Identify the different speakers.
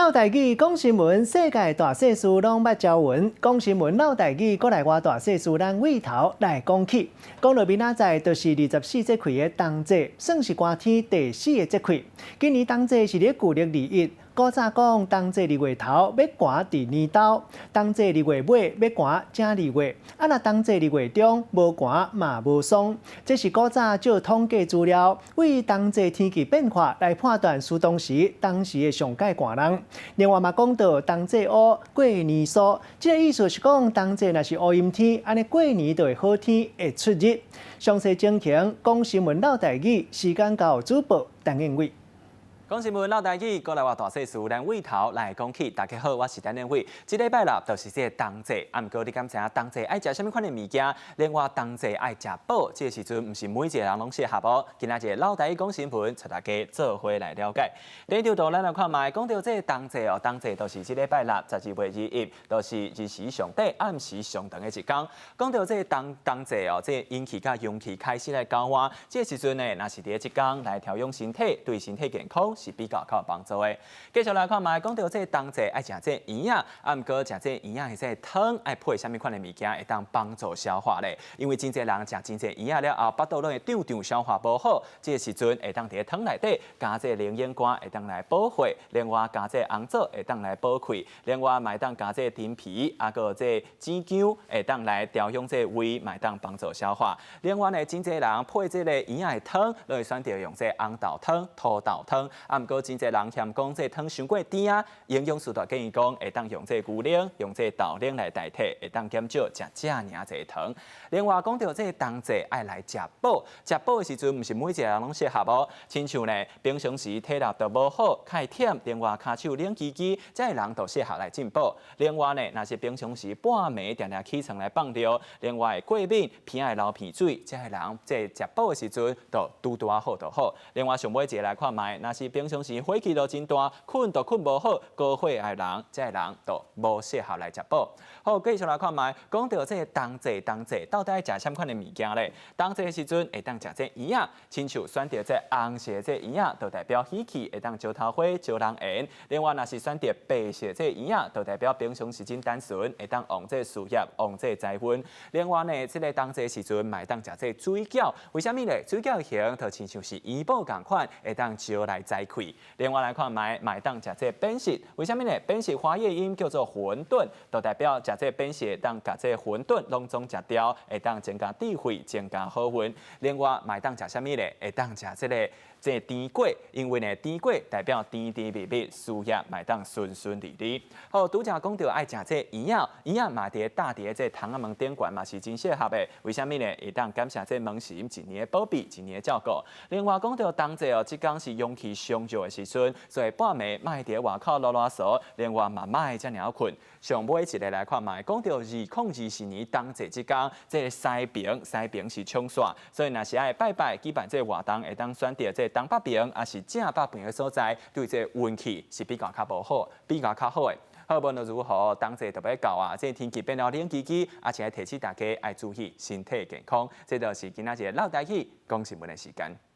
Speaker 1: 落台語講新聞，世界大細事攏捌朝聞。講新聞落台語，國內外大細事，咱對頭來講起。講到明仔載，就是24節氣的冬至，算是寒天第四个節氣。今年冬至是佇舊曆21。古早講冬至二月頭欲寒佇年頭，冬至二月尾欲寒正二月。啊，若冬至二月中無寒嘛無霜。這是古早照統計資料，為冬至天氣變化來判斷出當時的上蓋寒冷。另外嘛講到冬至烏過年蘇，這个意思是講冬至若是烏陰天，按呢過年就會好天會出日。詳細情形，講新聞落台語，時間交予主播陳燕偉。
Speaker 2: 講新聞落台語，國內外大細事，咱對頭來講起。大家好，我是陳連偉。這禮拜六就是這个冬至，啊，毋過你敢知影冬至愛食啥物款的物件？另外冬至愛食補，這个時陣毋是每一个人攏適合哦。今仔日落台語講新聞，帶大家做伙來了解。第一張圖咱來看覓，講到這个冬至哦，冬至就是這禮拜六12月21，就是日時上短、暗時上長的一天。講到這个冬至哦，這个陰氣佮陽氣開始來交換，這个時陣呢，若是佇這天來調養身體，對身體健康是比較較有幫助的。繼續來看覓，講到這个冬至愛食這个圓仔，啊，毋過食這个圓仔的這个湯愛配啥物款的物件，會當幫助消化咧？因為真濟人食真濟圓仔了後，腹肚攏會脹脹，消化無好。這个時陣會當佇咧湯內底加這個龍眼乾，會當來補血；另外加這個紅棗，會當來補氣；另外嘛會當加這個陳皮，啊，閣這個紫薑，會當來調養這個胃，嘛會當幫助消化。另外呢，真濟人配這個圓仔的湯，攏會選擇用這個紅豆湯、土豆湯。啊，毋過真濟人嫌講這個湯傷過甜啊，營養師就建議講會當用這個牛奶、用這個豆奶來代替，會當減少食遮爾濟糖。另外講到這個冬至愛來食補，食補的時陣毋是每一個人攏適合哦。親像呢，平常時體力都無好，較會忝，另外跤手冷吱吱，這个人就適合來進補。另外呢，若是平常時半暝定定起床來放尿，另外過敏、鼻會流鼻水，這个人這食補的時陣就拄拄仔好就好。另外上尾一个來看覓，若是平常時火氣都真大，睏都睏無好，高血壓的人，這个人就無適合來食補。好，繼續來看覓，講到這個冬至，冬至到底愛食啥物款的物件咧？冬至的時陣會當食這圓仔，親像選擇這紅色這圓仔，就代表喜氣，會當招桃花、招人緣。另外，若是選擇白色這圓仔，就代表平常時真單純，會當旺這事業、旺這財運。另外呢，這个冬至時陣嘛會當食這水餃，為啥物咧？水餃形就親像是元寶仝款，會當招來財氣。另外來看覓，嘛會當食這扁食，為啥物咧？扁食華語音叫做餛飩，就代表食這扁食會當共這餛飩攏總食掉，會當增加智慧，增加好運。另外嘛會當食啥物咧？會當食這個甜粿，因為呢甜粿代表甜甜蜜蜜，事業嘛會當順順利利。好，拄才講到愛食這圓仔，圓仔嘛佇搭佇這窗仔門頂懸嘛是真適合的。為啥物呢？會當感謝這門神一年的保庇，一年的照顧。另外講到冬至哦，這工是陽氣上弱的時陣，所以半暝莫佇外口囉囉嗦，另外嘛莫遮爾仔睏。上尾一个來看覓，講到2024年冬至這工，這个西爿西爿是沖煞，所以若是愛拜拜舉辦這个活動，會當選擇這個東北爿，抑是正北爿的所在，對這個運氣是比較較無好，比較較好的。好，無論如何，冬至就欲到啊，這個天氣變了冷吱吱，而且提醒大家愛注意身體健康。這就是今仔日落台語講新聞的時間。